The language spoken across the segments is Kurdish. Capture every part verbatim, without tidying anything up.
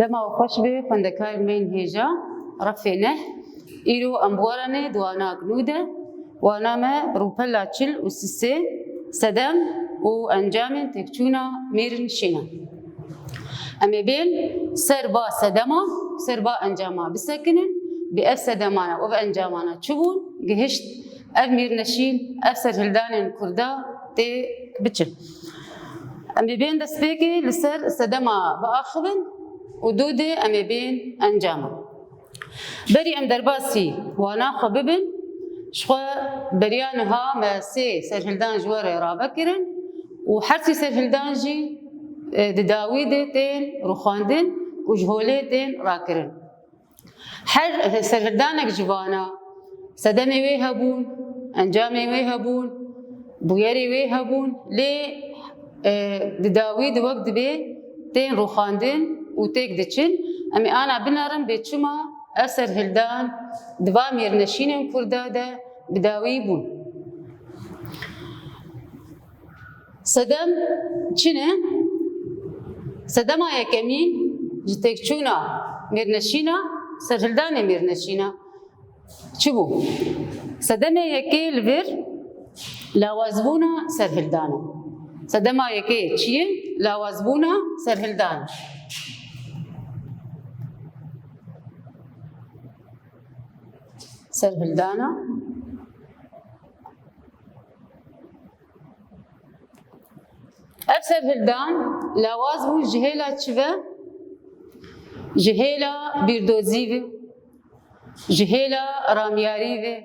Dema we xweş be xwendekarên me yên hêja, refê neh. Îro em bi we re ne di wana nû de. Wana me rûpela çil û sisê, sedem û encamên têkçûna mêrnişînan. Em ê bên ser va sedema, ser va encama bisekinin, bi ev sedemana û ev encamana çi bûn, gihişt ev mêrnişîn, ev serhildanên Kurda tê biçin. Em ê bên destpêkê li ser sedema biaxivin û dûdê em ê bên encama. Berî em derbasî wana xwe bibin, ji xwe beriya niha me sê serhildan ji we re rave kirin û her sî serhildan jî, e, di dawî de tên rûxandin û ji holê tên rakirin. Her serhildanek ji vana sedemê wê hebûn, encamê wê hebûn, bûyerê wê hebûn, lê, e, di dawî de wek dibê tên rûxandin û têk diçin. Em ê ana binerin bê çima ev serhildan di va mêrneşînên Kurda de bi dawî bûn. Sedem çi ne? Sedema yekemîn ji têkçûna mêrneşîna, serhildanê mêrneşîna çi bû? Sedemê yekê li vir lawazbûna serhildan e. Sedema yekê çi ye? Lawazbûna serhildan. Serhildana. Ev serhildan lawaz bû ji hêla çi ve? Ji hêla bîrdozî ve, ji hêla ramyarî ve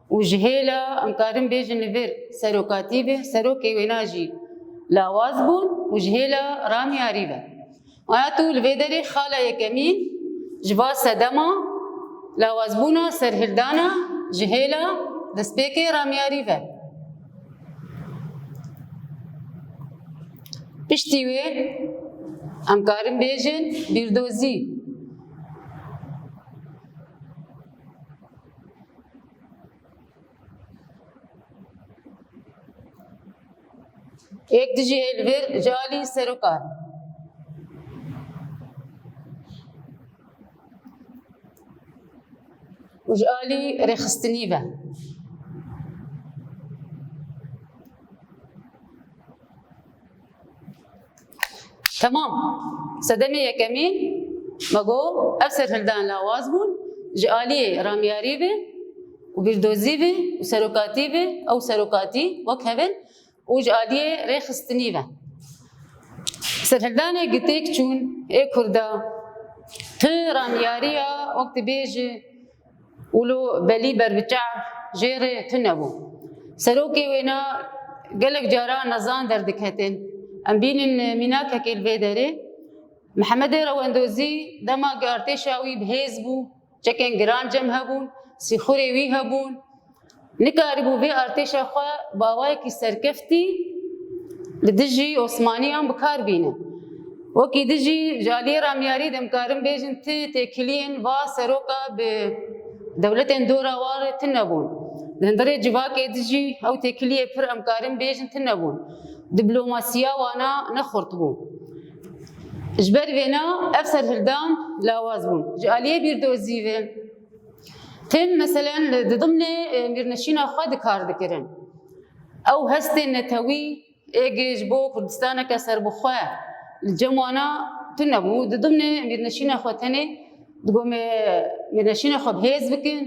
û ji hêla, em karin bêjin li vir serokatî ve, serokê wêna jî lawaz bûn û ji hêla ramyarî ve. Aya tu li vê derê xala yekemîn ji va sedema lawazbûna serhildana ji hêla destpêkê ramyarî ve. Piştî wê em karin bêjin bîrdozî. Yek dijî hêl vir ji alî serokan û ji alî rêxistinî ve. Temam. Sedemê yekemîn me got ev serhildan lawaz bûn ji aliyê ramyarî ve û bîrdozî ve û serokatî ve, ew serokatî wek hev in û ji aliyê rêxistinî ve. Serhildanê gi têk çûn ê Kurda tu ramyariya wek dibêje û lo belî berbiçav jê re tune bû. Serokê wêna gelek cara nezan derdiketin. Em bînin mînakekê li vê derê. Mihemedê Rewendozî dema ku artêşa wî bi hêz bû, çekên giran cem hebûn, sîxurê wî hebûn. Nikaribû vê artêşa xwe bi awayekî serkeftî li dijî Osmaniyan bi kar bîne. Wekî dijî ji aliyê ramyarî de em karin bêjin ti têkiliyên va seroka bi dewletên dora wan re tune bûn. Di hundirê civakê dijî ew têkiliyê pir em karin bêjin tune bûn. Diplomasiya wana ne xurt bû. Ji ber vêna ev serhildan lawaz bûn. Ji aliyê bîrdozî ve tim, meselen, li, di dimnê, e, mîrneşîna xwe dikar dikirin. Ew hestên netewî ê gi ji bo Kurdistaneke serbixwe li cem wana tune bû. Di dimnê mîrneşîna xwe tenê digot, em ê mîrneşîna xwe bi hêz bikin,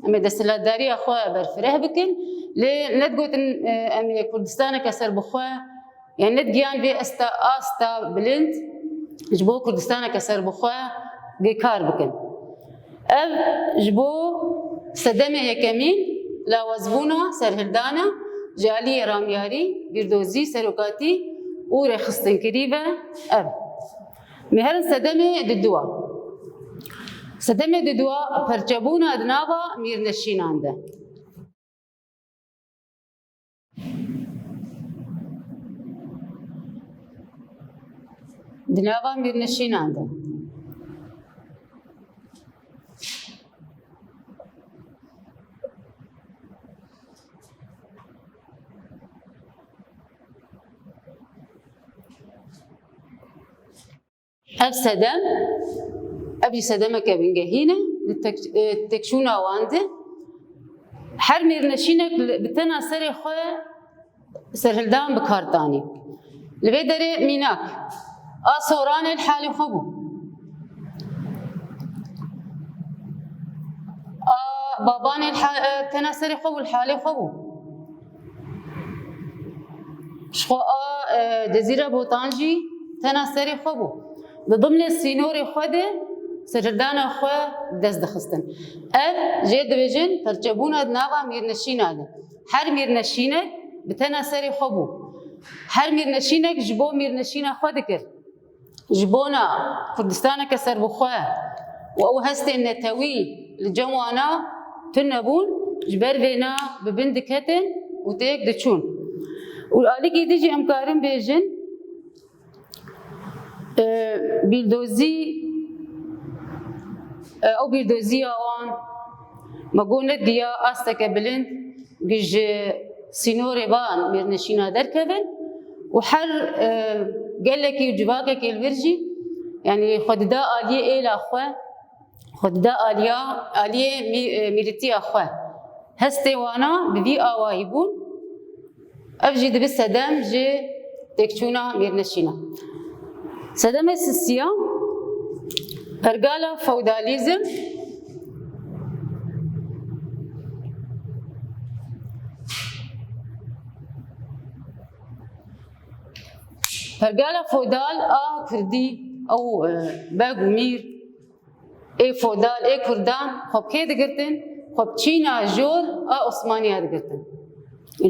em ê desthilatdariya xwe berfireh bikin. Lê nedigotin, e, em ê Kurdistaneke serbixwe, yani nedigiyan vê esta, asta bilind ji bo Kurdistaneke serbixwe gi kar bikin. Ev ji bo sedemê yekemîn lawazbûna serhildana ji aliyê ramyarî, bîrdozî, serokatî û rêxistinkirî ve ev. Em ê herin sedemê diduwa. Sedemê diduwa perçebûna di nava mîrneşînan de. Di nava mîrnişînan de. Ev sedem Ev jî sedemeke bingehî ne, li tek-, e, têkçûna wan de her mêrneşînek li, bi tena serê xwe serhildan bi kar danî. Li vê derê mînak, a Soranê li halê xwe bû. A Babanê li ha-, e, tena serê xwe bû, li halê xwe bû. Ji xwe a, e, Cezîra Botan jî tena serê xwe bû. Di dimlê sînorê xwe de serhildana xwe bi dest dixistin. Ev jê dibêjin perçebûna di nava mîrneşîna de. Her mîrneşînek bi tena serê xwe bû. Her mîrneşînek ji bo mîrneşîna xwe dikir. Ji bona Kurdistaneke serbixwe û ew hestên netewî li cem wana tune bûn, ji ber vêna bi bin diketin û têk diçûn. Û alîkî din jî em karin bêjin, e, bîrdozî, e, ew bîrdoziya wan me got nediya asteke bilind ji sînorê van mêrneşîna derkevin û her, e, gelekî û civakekê li vir jî, yanî xwe dida aliyê êla xwe, xwe dida aliya, aliyê mî-, e, mîrîtiya xwe. Hestê wana bi vî awayî bûn. Ev jî dibe sedem ji têkçûna mêrneşîna. Sedemê sisiya, pergala feodalîzm. Pergala feodal a Kurdî, ew, e, beg û mîr, ê feodal, ê Kurdan xwe bi kê digirtin? Xwe bi çîna jor a Osmaniya digirtin.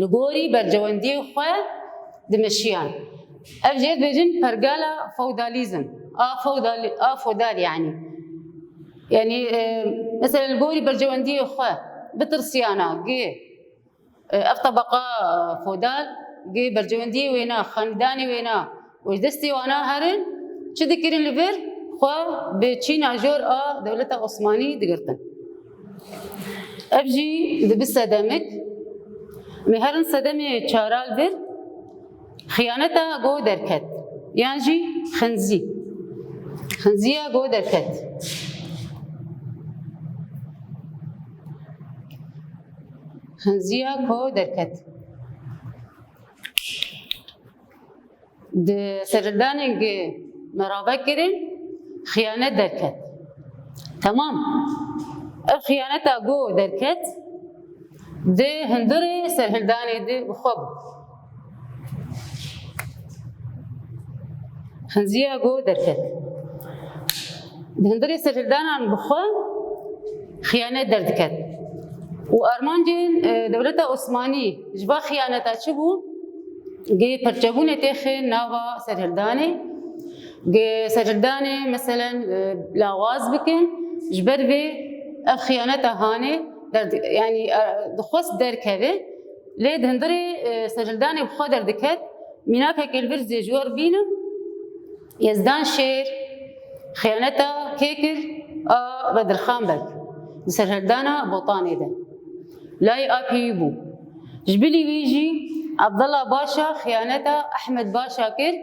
Li gorî bercewendiyê xwe dimeşiyan. Ev jê dibêjin pergala feodalîzm. A feodal, a feodal yanî. Yanî, e, mesela li gorî bercewendiyê xwe bitirsiyana, gê, e, ev tebeqa, e, feodal, gê bercewendiyê wêna, xanîdanê wêna û ji destê wana herin, çi dikirin li vir? Xwe bi çîna jor a dewleta Osmanî digirtin. Ev jî dibe sedemek. Em ê herin sedemê çara li vir. Xiyaneta go derket. Yan jî xinzî. Xinziya go derket. Xinziya go derket. Di serhildanên gi me rave kirin, xiyanet derket. Temam. Ev xiyaneta go derket, di hundirê serhildanê de bi xwe bû. Xinziya go derket. Di hundirê serhildanan bi xwe xiyanet derdiket. Û armancên, e, dewleta Osmanî ji va xiyaneta çi bû? Gê perçebûnê têxin nava serhildanê. Gê serhildanê, meselen, e, lawaz bikin, ji ber vê ev xiyaneta hanê derdi-, yanî, e, dixwest derkeve, lê di hundirê, e, serhildanê bi xwe derdiket, mînakekê li vir zê ji we re bînim, Yezdan Şêr xiyaneta kê kir? A Bedirxan Beg di serhildana Botanê de. Layê apî wî bû. Ji bilî wî jî Abdullah Başa xiyaneta Ehmed Başa kir,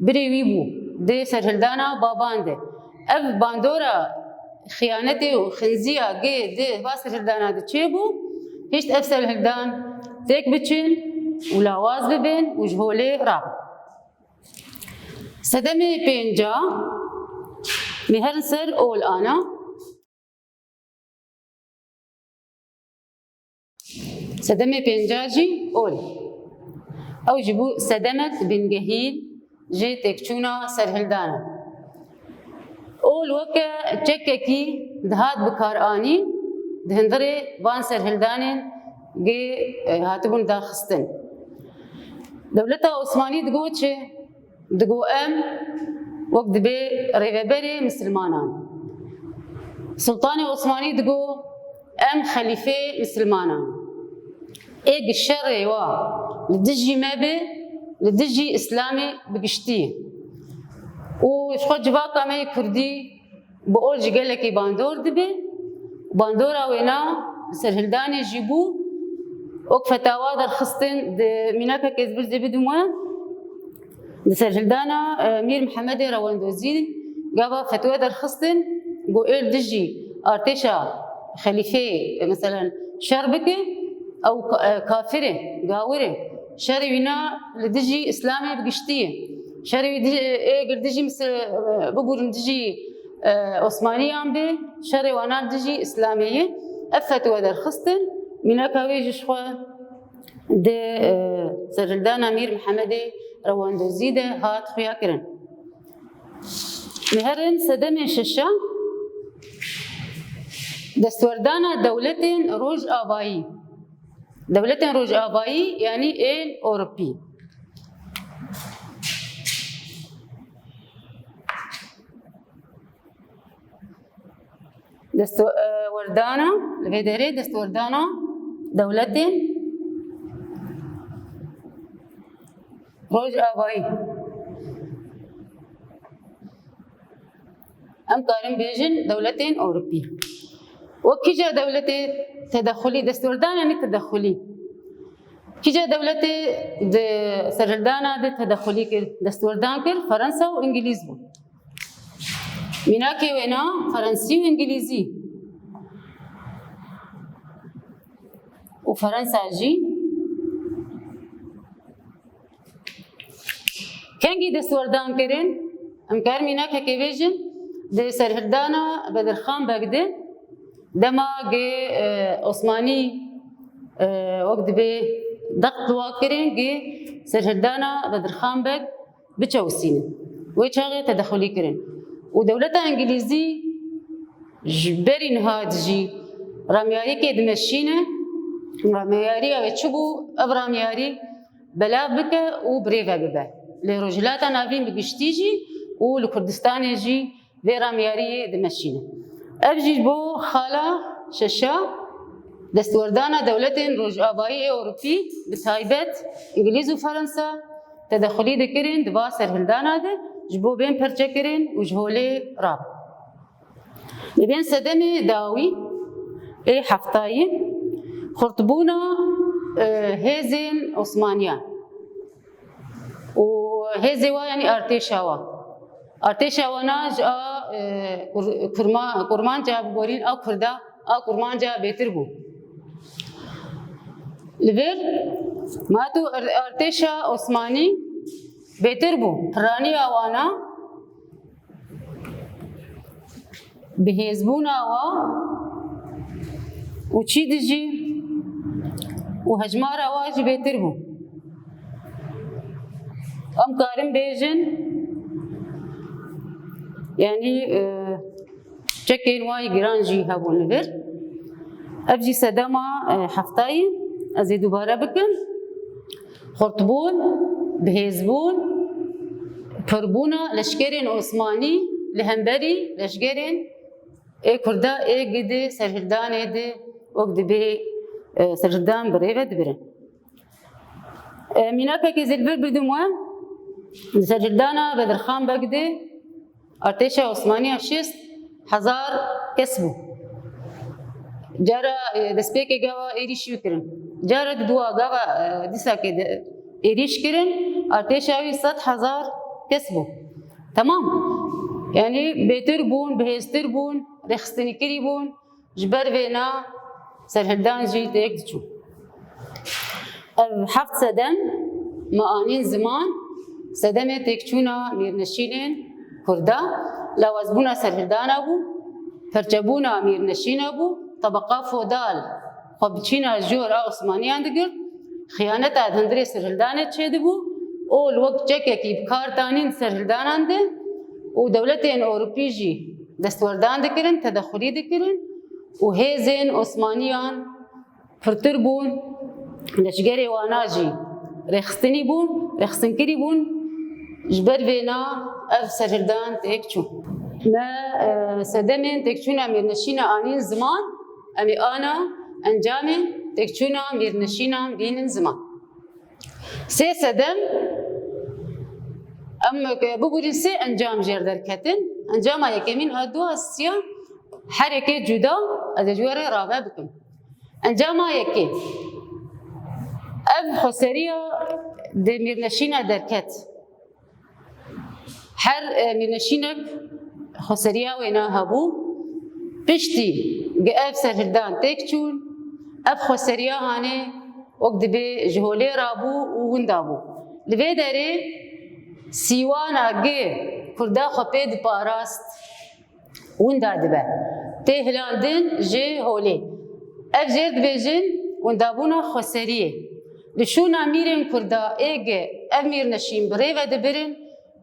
birê wî bû di serhildana Baban de. Ev bandora xiyanetê û xinziya gê di va serhildana de çêbû, hişt ev serhildan têk biçin û lawaz bibin û ji holê rabin. Sedemê pênca, em ê herin ser ol ana. Sedemê pênca jî ol. Ew jî bû sedemek bingehîn ji têkçûna serhildanan. Ol weke çekekî dihat bikaranîn di hundirê van serhildanên gê, e, hatibûn daxistin. Dewleta Osmanî digot çi? Digot em wek dibê rêveberê misilmanan. Sultanê Osmanî digot em xelîfê misilmanan. Ê gi şerê wa li dijî me be, li dijî Îslamê bi giştî. Û ji xwe civaka me yê Kurdî bi ol ji gelekî bandor dibe. Bandora wêna bi serhildanê jî bû. Wek fetawa derxistin di mînakekê ez birzê bidim we. Di serhildana, e, Mîr Mihemedê Rewendozî gava fetwe derxistin. Ku ê li dijî artêşa xelîfeyê, e, meselen şer bike, ew ka-, e, kafir e, gawir e. Şerê wîna li dijî Îslamê bi giştî ye. Şerê wî di-, ê li dijî Misir, e, bibûrin dijî, e, Osmaniyan be, şerê wana li dijî Îslamê ye. Ev fetwe derxistin, mînaka wê jî ji xwe di, e, serhildana Mîr Mihemedê Rewandozî de hat xuya kirin. Li herin sedemê şeşa, destwerdana dewletên rojavayî. Dewletên rojavayî, yanî ên Ewropî. Destwe-, e, werdana, li vê derê destwerdana dewletên rojavayî. Em karin bêjin dewletên Ewropî. Wek kîja dewletê tedexulî, destwerdan yanî tedexulî. Kîja dewletê di serhildana de tedexulî kir, destwerdan kir, Ferensa û Îngilîz bû. Mînakê wêna Ferensî û Îngilîzî û Ferensa jî. Kengî destwerdan kirin? Em karin mînakekê bêjin, di serhildana Bedirxan Beg de, dema ge, e, Osmanî, e, wek dibê dext wa kirin, ge serhildana Bedirxan Beg biçewisînin. Wê çaxê tedexulî kirin. Û dewleta Îngilîzî ji berî niha dijî ramyariyekê dimeşîne, ramyariya wê çi bû? Ev ramyarî belav bike û birêve bibe. Li Rojhilata Navîn bi giştî jî û li Kurdistanê jî vê ramyariyê dimeşîne. Ev jî ji bo xala şeşa destwerdana dewletên Rojavayî ê Ewropî, bi taybet Îngilîz û Ferensa, tedexulî dikirin di va serhildana de, ji bo bên perçekirin û ji holê rabin. Li bên sedemê dawî ê heftayî, xurtbûna, e, hêzên Osmaniyan û hêzê wa, yanî artêşa wa. Artêşa wana ji a, e, Kur-, Kurma-, Kurmanca, biborîn, a Kurda, a Kurmanca bêtir bû. Li vir, ma tu ar-, artêşa Osmanî bêtir bû. Piraniya wana, bihêzbûna wa û çî dijî û hejmara wa jî bêtir bû. Em karin bêjin, yanî, e, çekên wa yî giran jî hebûn li vir. Ev jî sedema, e, heftayî, ez ê dubare bikim. Xurtbûn, bihêzbûn, pirbûna leşkerên Osmanî li hemberî leşkerên ê Kurda ê gi di serhildanê de wek dibê, e, serhildan bi rê ve dibirin. E, mînakekê zê li vir bidim we, di serhildana Bedirxan Beg de artêşa Osmaniya şêst hezar kes bû. Cara, e, destpêkê gava êrîş wî kirin. Cara di dua gava, e, dîsakê de êrîş kirin, artêşa wî sed hezar kes bû. Temam. Yanî bêtir bûn, bihêztir bûn, rêxistinîkirî bûn. Ji ber vêna serhildan jî têk diçû. Ev heft sedem me anîn ziman, sedemê têkçûna mîrneşînên Kurda, lawazbûna serhildana bû, perçebûna mîrneşîna bû, tebeqa fodal xwe bi çîna jor a Osmaniyan digirt, xiyaneta di hundirê serhildanê çêdibû, ol wek çekekî bi kar danîn serhildanan de û dewletên Ewropî jî destwerdan dikirin, tedexulî dikirin û hêzên Osmaniyan pirtir bûn, leşgerê wana jî rêxistinî bûn, rêxistinkirî bûn, ji ber vêna ev serhildan têk çû. Me, e, sedemên têkçûna mîrneşîna anîn ziman, em ê ana encamên têkçûna mîrneşînan bînin ziman. Sê sedem, em, e, bibûrîn sê encam jêr derketin. Encama yekemîn a du a siya herêkê cuda, ez ê ji we re rave bikim. Encama yekê, ev xweseriya di mîrneşîna derket. Her, e, mîrneşînek xweseriya wêna hebû. Piştî gi ev serhildan têk çûn, ev xweseriya hanê wek dibê ji holê rabû û winda bû. Li vê derê sîwana gi Kurda xwe pê diparast, winda dibe. Tê hilandin ji holê. Ev jêr dibêjin windabûna xweseriyê. Li şûna mîrên Kurda ê gi ev mîrneşîn bi rê ve dibirin,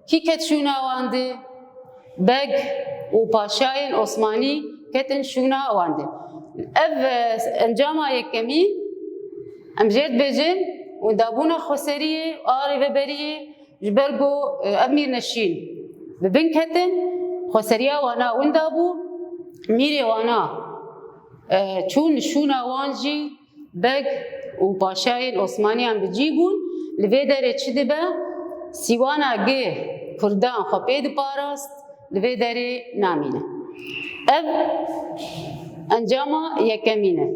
kî ket şûna wan di? Beg û paşayên Osmanî ketin şûna wan di. Ev, e, encama yekemî, em jêr dibêjin windabûna xweseriyê a rêveberiyê, ji ber ku, e, ev mîrneşîn bi bin ketin, xweseriya wana winda bû, mîrê wana, e, çûn li şûna wan jî beg û paşayên Osmaniyan bi cî bûn. Li vê derê çi dibe? Sîwana gi Kurdan xwe pê diparast, li vê derê namîne. Ev encama yekemîn e.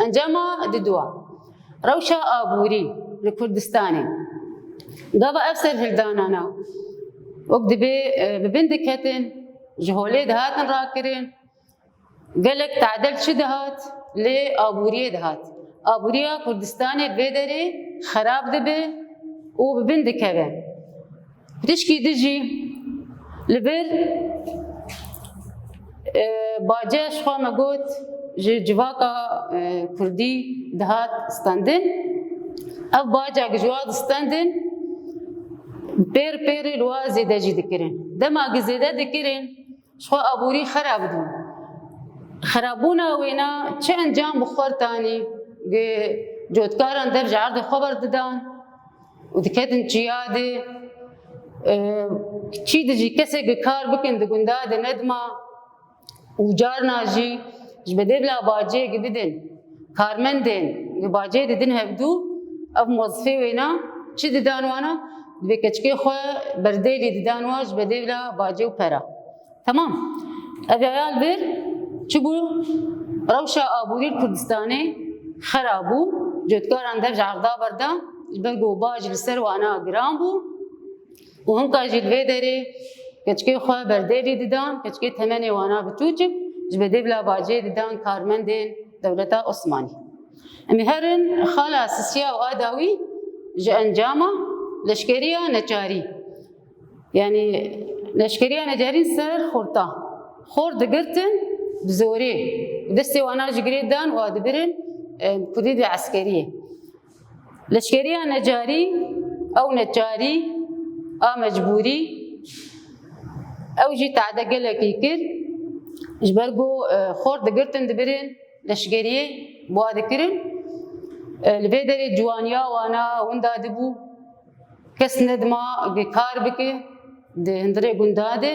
Encama didua. Rewşa aborî li Kurdistanê. Gava ev serhildanana wek dibê, e, bi bin diketin, ji holê dihatin rakirin, gelek tadel çi dihat? Lê aboriyê dihat. Aboriya Kurdistanê vê derê xerab dibe û bi bin dikeve. Piştî di jî li vir, e, bace ji xwe me got, ji civaka, e, Kurdî dihat standin. Ev baca gi ji wa distendin, pêr pêrê li wa zêde jî dikirin. Dema gi zêde dikirin, ji xwe aborî xerab dibû. Xerabûna wêna çi encam bi xwe tanî? Gi cotkaran dev ji erdê xwe berdidan û diketin çiya de. E, çî di jî kesê gi kar bikin di gunda de nedima û carna jî ji bedevla bacê gi bidin karmendên gi bacê didin hevdû, ev mozifê wêna çi didan wana? Dibê keçikê xwe berdêlî didan wan ji bedevla bacê û pera. Temam. Ev ya li vir çi bû? Rewşa aborî li Kurdistanê xera bû. Cotkaran dev ji erda berdan, ji ber ku bac li ser wana giran bû. Û hinka jî li vê derê keçikê xwe berdêlî didan, keçikê temenê wana biçûçik, ji bedevla bacê didan karmendên dewleta Osmanî. Em ê herin xala sisiya û a dawî ji encama leşkeriya neçarî. Yanî leşkeriya neçarî ser xorta. Xort digirtin bi zorê. Destê wana ji girê dan û a dibirin, e, kurdî di eskeriyê. Leşkeriya necarî, ew neçarî a mecbûrî, ew jî tade gelekî kir. Ji ber ku, e, xort digirtin dibirin leşkeriyê, bi wa dikirin. E, li vê derê ciwaniya wana winda dibû. Kes nedima gi kar bike di hundirê gunda de.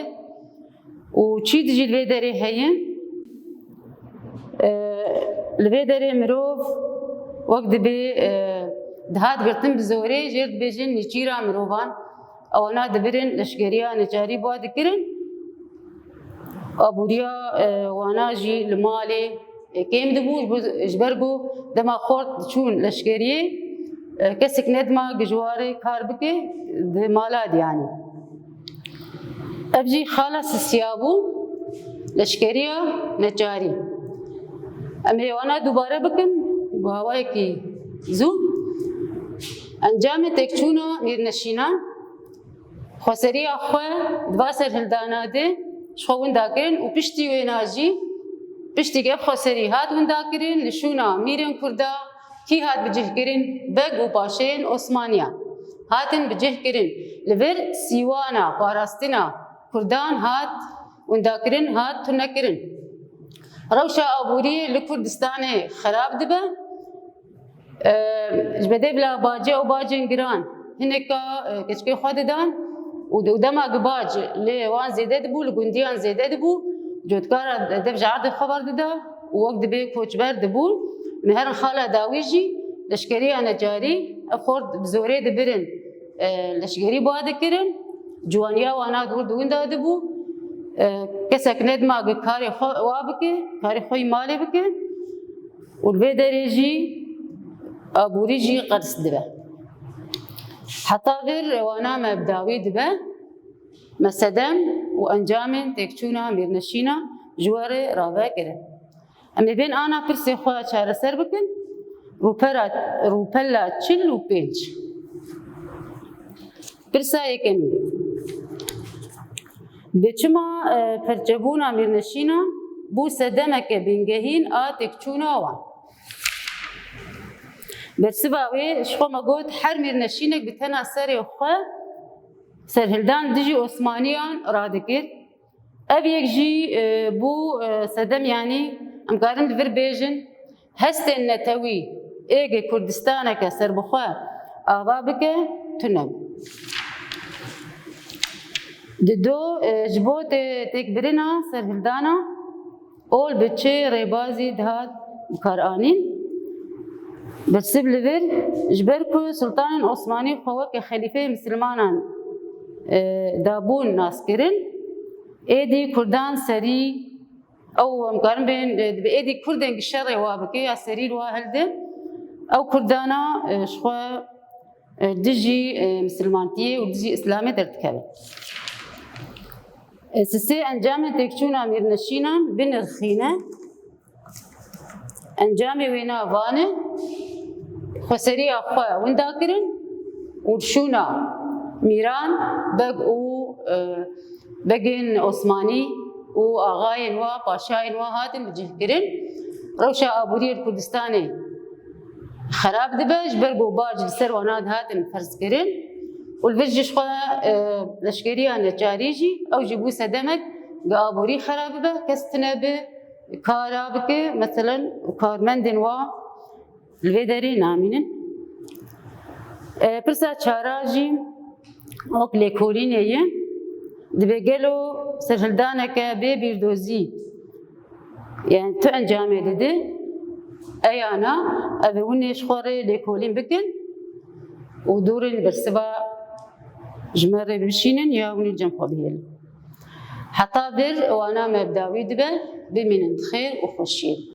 Û çî di jî li vê derê heye? E, li vê derê mirov wek dibê, e, dihat girtin bi zorê, jêr dibêjin nîçîra mirovan. Ewana dibirin leşkeriya neçarî bi wa dikirin. Aboriya, e, wana jî li malê, e, kêm dibû, ji bo, ji ber ku dema xort diçûn leşkeriyê, e, kesek nedima gi ji warê kar bike di mala de yanî. Ev jî xala sisiya bû, leşkeriya neçarî. Em ê wana dubare bikin, bi hawayekî zû. Encamê têkçûna mîrneşînan, xweseriya xwe di va serhildana de ji xwe winda kirin û piştî wêna jî, piştî ku ev xweserî hat winda kirin, li şûna mîrên Kurda kî hat bicihkirin? Beg û paşeyên Osmaniya hatin bicihkirin. Li vir sîwana parastina Kurdan hat windakirin, hat tunekirin. Rewşa aboriyê li Kurdistanê xerab dibe. E, ji bedevla bacê û bacên giran hineka, e, keçikê xwe didan û de-, û dema gi bac lê wan zêde dibû, li gundiyan zêde dibû, cotkara dev ji erdê xwe berdida û wek dibê koçber dibûn. Em ê herin xala dawî jî leşkeriya necarî, ev xort bi zorê dibirin, e, leşkerî bi wa dikirin, ciwaniya wana dûr di winda dibû, e, kesek nedima gi karê xwe wa bike, karê xwe yî malê bike. Û li vê derê jî aborî jî qers dibe. Heta vir wana me bi dawî dibe, me sedem û encamên têkçûna mîrneşîna ji we re rave kirin. Em ê bên ana pirsê xwe çareser bikin. Rûpera, rûpela çil û pênc. Pirsa yekemîn. Bi çima, e, perçebûna mîrneşînan bû sedemeke bingehîn a têkçûna wan? Bersiva wê, ji xwe me got, her mîrneşînek bi tena serê xwe serhildan dijî Osmaniyan radikir. Ev yek jî, e, bû, e, sedem, yanî em karin li vir bêjin, hestên netewî êgê Kurdistaneke serbixwe ava bike, tune bû. Dido, e, ji bo tê-, têkbirina serhildana ol bi çi rêbazî dihat bikaranîn? Bersiv li vir, ji ber ku Sultanên Osmanî xwe weke xelîfeyê misilmanan, e, dabûn naskirin, êdî Kurdan serî ew, em karin bên, e, dibe êdî Kurdên gi şerê wa bike ya serî li wa hildi, ew Kurdana, e, ji xwe, e, dijî, e, misilmantiyê û dijî Îslamê derdikevin. E, sisê encamên têkçûna mîrneşînan bi nirxî ne. Encamê wêna van e, xweseriya xwe winda kirin û şûna mîran, beg û, e, begên Osmanî û axayên wa, paşayên wa hatin bicihkirin. Rewşa aboriyê li Kurdistanê xerab dibe, ji ber ku bac li ser wana dihatin ferzkirin û li vir jî ji xwe, e, leşkeriya neçarî jî, ew jî bû sedemek, gi aborî xerab bibe, kes tine bi kara bike, meselen, karmendên wa li vê derê namînin. E, pirsa çara jî wek lêkolînê ye. Dibe gelo serhildaneke bê bîrdozî, yani tu encamê dide, eyana ev ê winê ji xwe rê lêkolîn bikin û dûrên bersiva ji me rê bişînin ya winî cem xwe bihêlin. Heta vir wana me bi dawî dibe, bimînin di xêr û xweşiyê.